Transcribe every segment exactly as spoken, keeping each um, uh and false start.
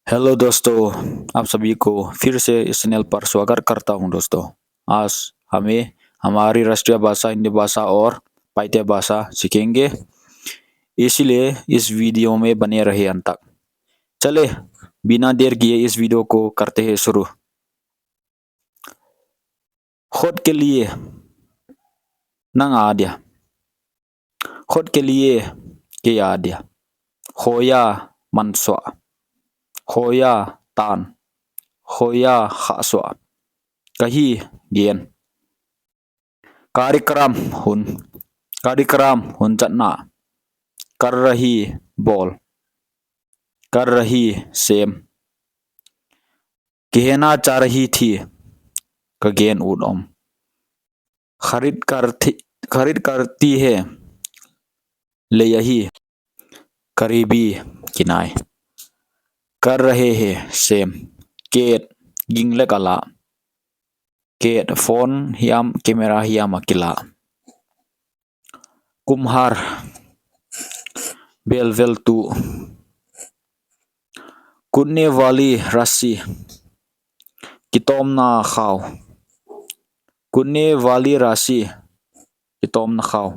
हेलो दोस्तों, आप सभी को फिर से इस चैनल पर स्वागत करता हूं दोस्तों। आज हमें हमारी राष्ट्रीय भाषा हिंदी भाषा और पाइते भाषा सीखेंगे, इसलिए इस वीडियो में बने रहे अंत तक। चले, बिना देर किए इस वीडियो को करते हैं शुरू। खुद के लिए, nang adia. खुद के लिए, kei adia. Hoih a man suah. Hoih a tan. Hoih a khah suah. Ka hi, gen. कार्यक्रम, hun. कार्यक्रम, hun chatna. कर रही, bawl. कर रही, sem. कहना चाह रही थी, ka gen ut om. खरीद करती, खरीद करती है, lei ahi. करीबी, kinai. कर रहे हैं, sem. Ket, ging leh ka la. Ket, phone hiam, camera hiam a kila. कुम्हार, belveltu. कूदने वाली रस्सी, kitawmna khau. कूदने वाली रस्सी, kitawmna khau.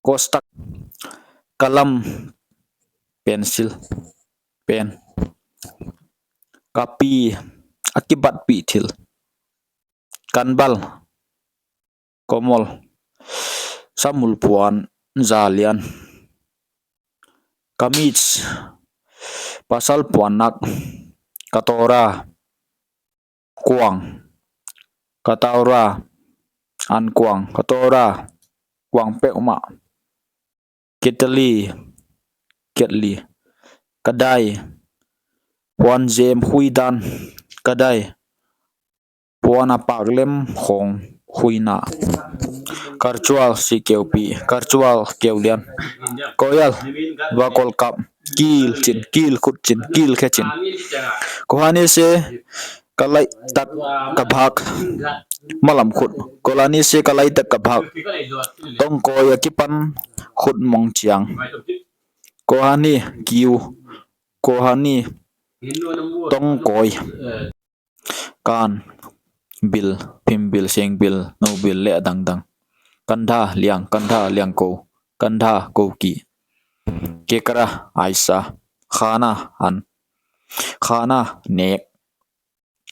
कोष्ठक, कलम, pencil, pen. Copy, a kibatpih thil. कंबल, कम्बल. सामुल पुआन, जा lian. कमीज, pasal puannak. कटोरा, kuang. कटोरा, ankuang. कटोरा, kuang peuhmah. केतली, ketli. कढ़ाई, puan jem khuidan. कढ़ाई, puan a pak lem khong khuina. करछुआ, सिक्कैउपी. करछुआ, केउलिan. कोयल, वकोलकप. कील चिन, कील खुद चिन, कील खे चिन. कोहानी से कलाई तक का भाग, malam khut. कोलानी से कलाई तक का भाग, tongkoi akipan khut mong chiang. कोहानी, kiu. कोहानी, tongkoi. कान, bil, phim bil, seng bil, nou bil leh a dangdang. कंधा, liang. कंधा, liangkou. कंधा, kouki. केकरा, aisa. खाना, an. खाना, nek.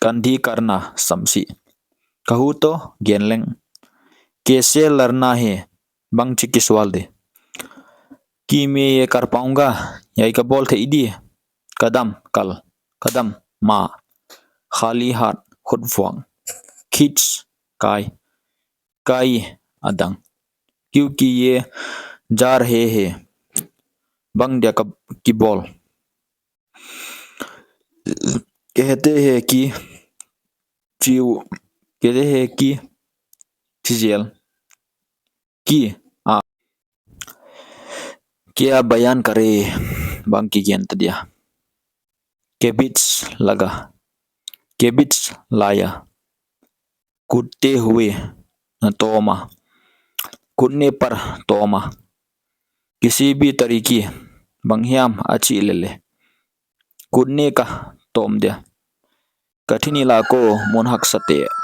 कंधी करना, samsih. कहूं तो, gen leng. कैसे लड़ना है, bangchi kisual di. कि मैं ये कर पाऊंगा, hiai ka bawl theih di. कदम, kal. कदम, ma. खाली हाथ, khut vuang. खींच, kai. Kai, a dang. क्योंकि ये जा रहे हैं, bang dia ka kibawl. कहते हैं कि, chiu, कहते हैं कि, chi zel. कि, a. क्या बयान करे, bang kigen ta dia. के बीच लगा. के बीच लाया. कूदते हुए, na tawm a. कूदने पर, tawm a. किसी भी तरीके, banghiam a chih leh leng. कूदने का, tawm dia. कठिन इलाकों, mun haksa te.